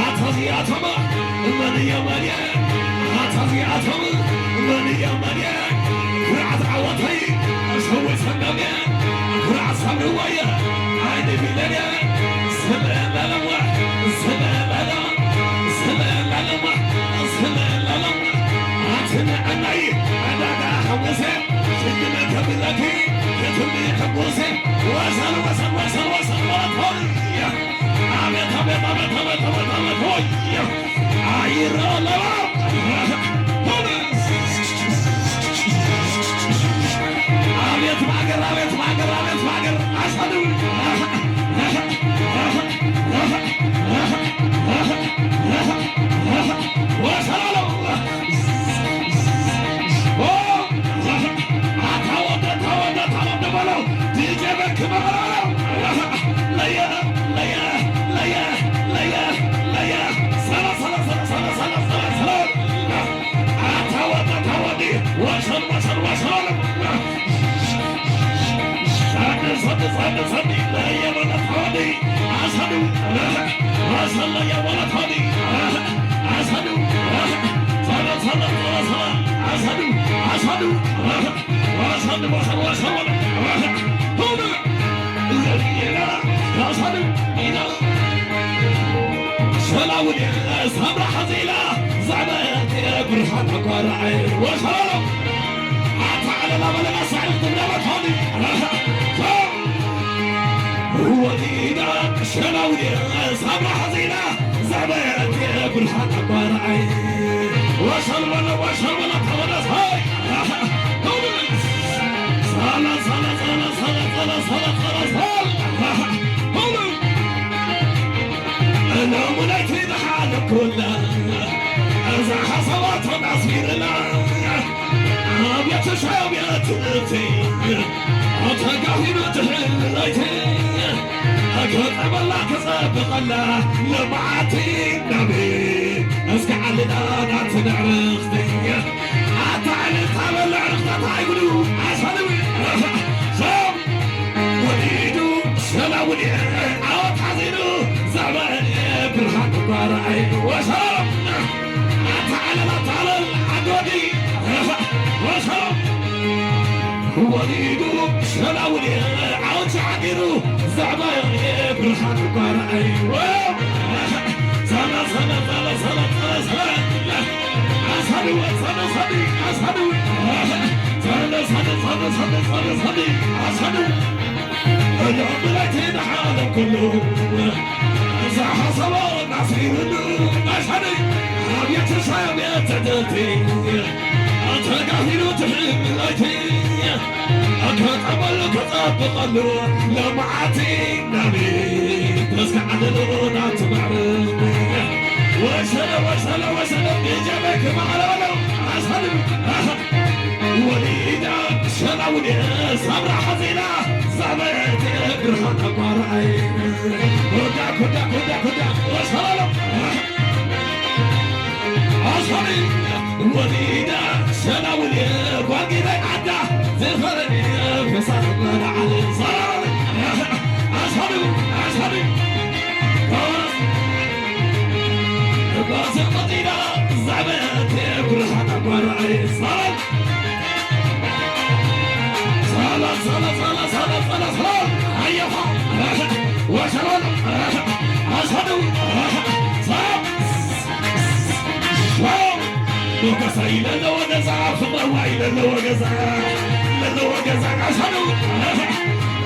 ኣታዚኣቶም መን እዮም መን እዮም? ኣታዚኣቶም መን እዮም መን እዮም? ኩርዓት ዓወተይ ሸዊት ሰንደሜ ኩርዓት ሳምሪ ዋየ ኣይኒ ቢለኔ ስለ ላለዋ ስለ ላላ ስለ ላለዋ ስለ ላላ ኣትንዕናይ ዕዳጋ ሓሙሴ ሽግነ ከብለኪ ክትሚ ሕጉሴ ወሰን ወሰን ወሰን ወሰን ወሰን ኣቤት ኣቤት ኣቤት ኣቤት ኣቤት ኣቤት ሆይ ኣይረለዋ ኣቤት ማገር ኣቤት ማገር ኣቤት ማገር ኣሳድው ወሰላለው ኣታ ወደ ኣታ ወደ ኣታ ወደ በለው ዲጄ በክ መበላለው ለየ ለየ ለየ ለየ ለየ ሰላ ሰላ ሰላ ሰላ ሰላ ሰላ ሰላ ኣታ ወደ ኣታ ወደ ወሰን ወሰን ወሰን ሰኒ ሰኒ ሰኒ ሰኒ ለየ በለ ኣታ ወደ ኣሰዱ ወሰን ለየ በለ ኣታ ወደ ኣሰዱ ሰላ ሰላ ሰላ ሰላ ኣሰዱ ኣሰዱ ሰላውል ሳምራ ሓዚላ ዛዕባ ብርሃን ኣጓራዓይ ወሰላሎ ኣታ ዓለላ በለና ሳዕሪ ትብለበ ቶኒ ወዲዳ ሸላውል ሳምራ ሓዚላ ዛዕባ ብርሃን ኣጓራዓይ ወሰል በለ ወሰል በለ ተመለስ ሃይ ሳላ ሳላ ሳላ ሳላ ሳላ ሳላ ሳላ ሳላ ሳላ ሎሙነይቲ ዝሓለኩላ እዛ ሓሳባቶም ኣስፊርላ ኣብየት ሻብየት እቲ ተጋሂዱ ትሕለይቲ ከጠበላ ከጸብቐላ ልምዓቲ ናበይ እስከ ዓልና ናቲ ንዕርኽቲ ኣታ ዕልልታ በል ዕርኽታ ታይጉዱ ኣሳልዊ ሰብ ወሊዱ ሰላውል ዓወት ሓዚኑ ዘበን ብርሃን ጓራይ ወሰላም ኣታ ዓለላ ታለል ኣዶዲ ወሰላም ወሊዱ ሰላውል ዓወት ሓዲሩ ዛዕባ ብርሃን ጓራይ ሰላ ሰላ ሰላ ሰላ ሰላ ሰላ ኣሳድወ ሰላ ሰዲ ኣሳድወ ሰላ ሰዲ ሰላ ሰዲ ሰላ ሰዲ ኣሳድወ እሎም ብለይቲ ንሓለም ኩሉ እዛ ሓሰቦ ናስሪብሉ ኣሳዲ ኣብየት ሳብ የተደቲ ተጋሂዱ ትሕምለይቲ ከጠበሉ ከጠብቐሉ ልምዓቲ ናቢ ተስከዓልሉ ናቲ ማዕርግ ወሰለ ወሰለ ወሰለ ዲጀበ ክማዕለበለው ኣሳድም ወሊዳ ሰላውል ሳምራ ሓዚላ ዛበቲ ብርሃን ኣጓራይ ኩዳ ኩዳ ኩዳ ኩዳ ወሰላሎም ኣሳሪ ወሊዳ ሰላውል ጓጊዳ ዓዳ ዝኸረኒ ፈሳት መላዓል ሰላም ኣሳሪ ኣሳሪ ባዘ ቀጢዳ ዛበቲ ብርሃን ኣጓራይ ሰላም ሞገሳይ ለለዎ ገዛ ፍቕረዋይ ለለዎ ገዛ ለለዎ ገዛ ኣሳዱ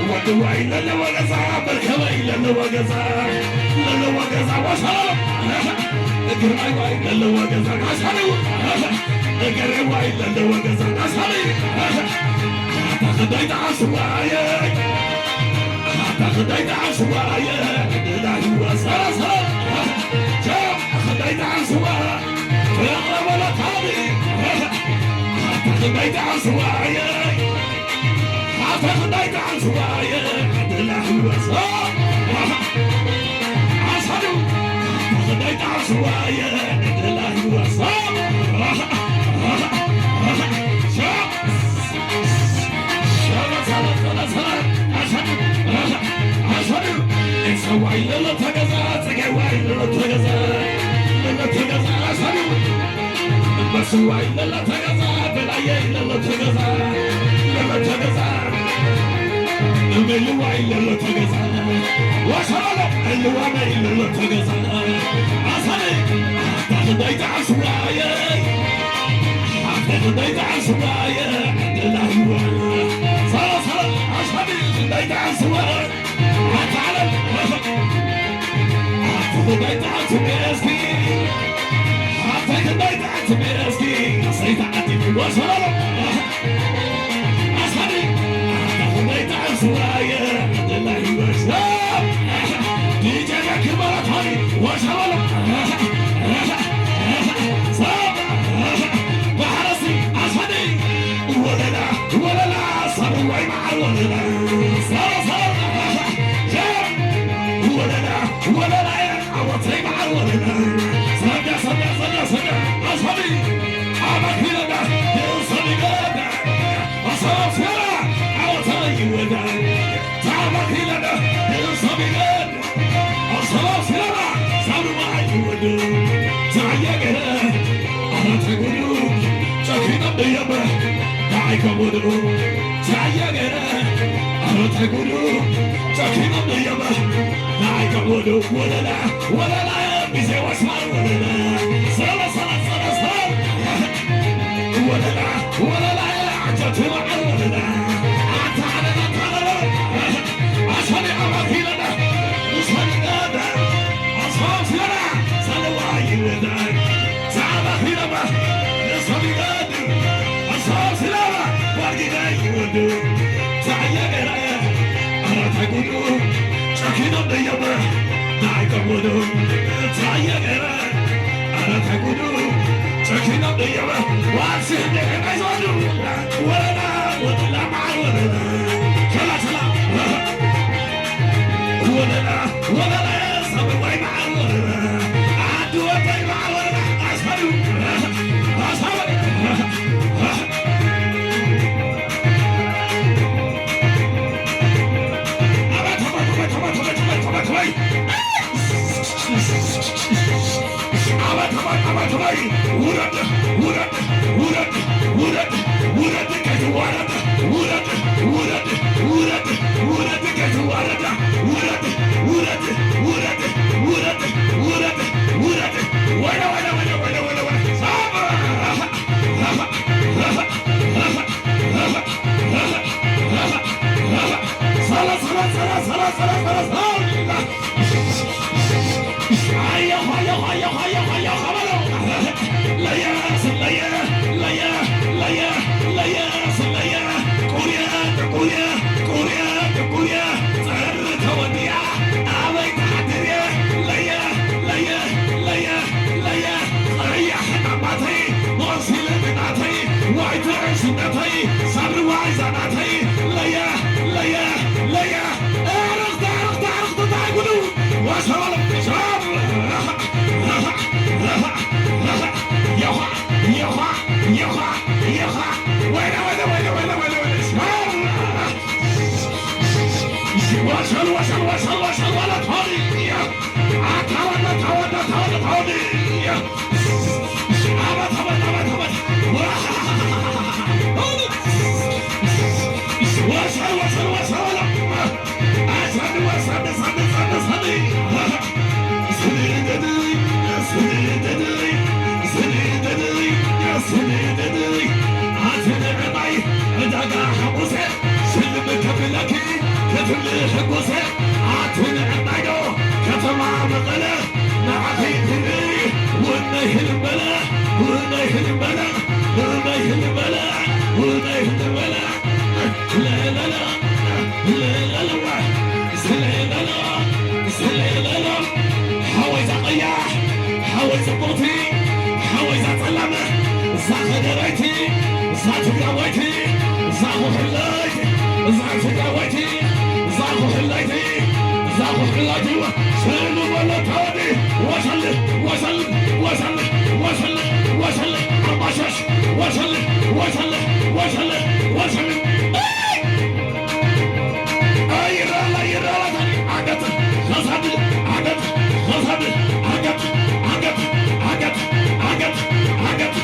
ወድዋይ ለለዎ ገዛ በርከበይ ለለዎ ገዛ ለለዎ ገዛ ወሰሎ ግርማይ ዋይ ለለዎ ገዛ ኣሳዱ እገሬ ዋይ ለለዎ ገዛ ኣሳዱ ኣታ ኽዳይ ተዓስዋየ ኣታ ኽዳይ ተዓስዋየ ድላ ህይወት ሰላሰላ ቸም ኽዳይ ተዓስዋ ፍቕረ በለታኒ ኣታ ኽዳይ ተዓስዋየ ኣታ ኽዳይ ተዓስዋየ ድላ ህይወት ኣሳዱ ተኸዳይ ጣዕስዋየ ደላዩ ወሳብ ታኹሕላጅዋ ሰኑ በሎ ታወዲ ወሰል ወሰል ወሰል ወሰል ወሰል ኣባሸሽ ወሰል ወሰል ወሰል ወሰል ኣይራላ ይራላ ታኒ ዓገት ኸሳድ ዓገት ኸሳድ ዓገት ዓገት ዓገት ዓገት ዓገት ዓገት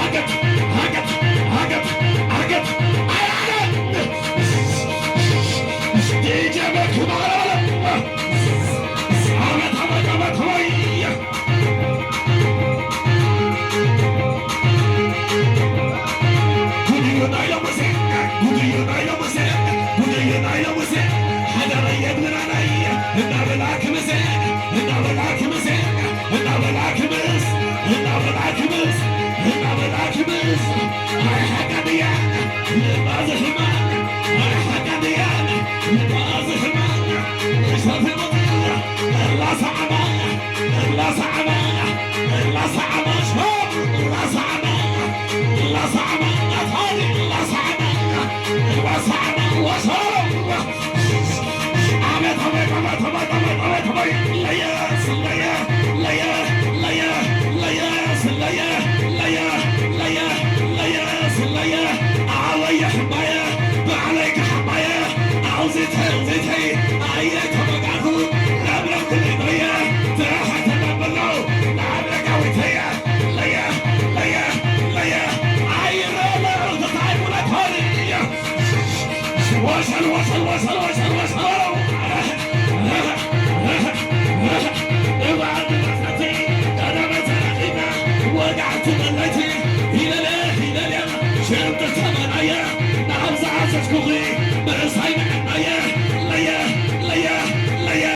ዓገት ዓገት ዓገት ዓገት ዓገት ዓገት ዲጀ በክማራ ዓመት ዓመት ዓመት ሆይ ጉድዮ ናይ ሎምሴ ጉድዮ ናይ ሎምሴ ጉድዮ ናይ ሎምሴ ሓዳረይ የብልናናይ እናበላ ክምሴ እናበላ ክምሴ እናበላ ክምስ እናበላ ክምስ እናበላ ክምስ ኣይ ሓቃ ድያ ልባዝሕማ ኣይ ሓቃ ድያ ልባዝሕማ ሸፊ ላሳዕማ ላሳዕማ ላሳዕማ ላሳዕማ ላሳዕማ ላሳዕማ ላሳዕማ ላሳዕማ ወሰሮ ዓመት ዓመት ዓመት ዓመት ዓመት ዓመት ዓመት ለየ